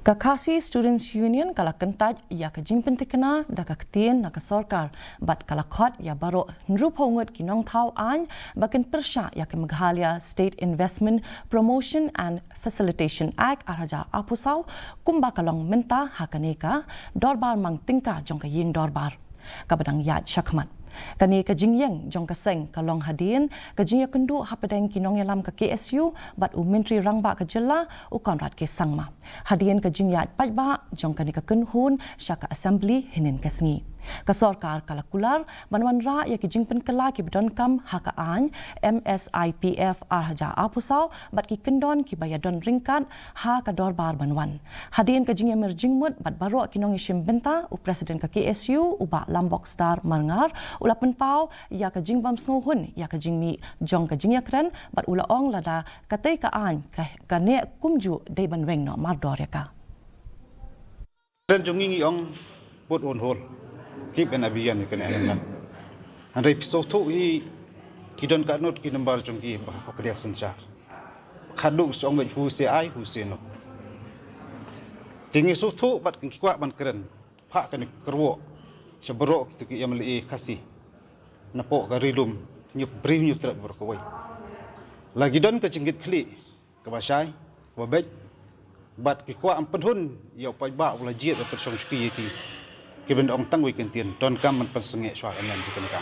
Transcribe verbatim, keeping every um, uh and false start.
Ka Khasi Students Union ka la kyntait ïa ka jingpyntikna da ka ktien na ka sorkar bad ka la khot ïa baroh hynriewphew ngut ki nongthaw aiñ ba kin pyrshah ïa ka Meghalaya State Investment Promotion and Facilitation Act ar hajar arphew saw, kumba ka long mynta ha kane ka dorbar mang tyngka jong ka ïing dorbar kaba dang ïaid shakhmat. Kane ka jingïeng jong ka seng ka long hadien ka jingïakynduh hapdeng ki nongïalam ka K S U bad u Myntri Rangbah ka jylla u Conrad K Sangma. Hadien ka jingïaid paidbah jong kane ka kynhun sha ka Assembly hynnin ka sngi, ka sorkar ka la kular ban wanrah ïa ki jingpynkylla kiba donkam ha ka aiñ M S I P F ar hajar arphew saw bad ki kyndon kiba ïadon ryngkat ha ka dorbar ban wan. Hadien ka jingïamir jingmut bad baroh ki nongïashim bynta, u President ka K S U u Bah Lambok Star Marngar u la pynpaw ïa ka jingbym sngewhun ïa ka jingmih jong ka jingïakren bad u la ong lada katei ka aiñ ka, ka neh kumjuh dei ban weng noh mardor ïa ka. Kren jong ngi ngi ong put on hold. Keep an abeyance ïa kane ka aiñ. Hynrei phi sngewthuh hi ki don katno ki number jong ki ba hok liak synshar. Khadduh ki ong beit who say aye, who say no. Te ngi sngewthuh bad ngi kwah ban kren. Phah kane ka kyrwoh sha baroh kito ki M L A Khasi. Napoh ka Ri Lum hynñiew briew hynñiew tret baroh kawei. La ki don ka jingkitkhlieh kaba shai, kaba beit, bad ki kwah ban pynhun ïa u paidbah u la jied ban pynshong shuki ïa ki. Kiban ong tang wei kyntien, donkam ban pynsangeh shuwa ka niam jong ka.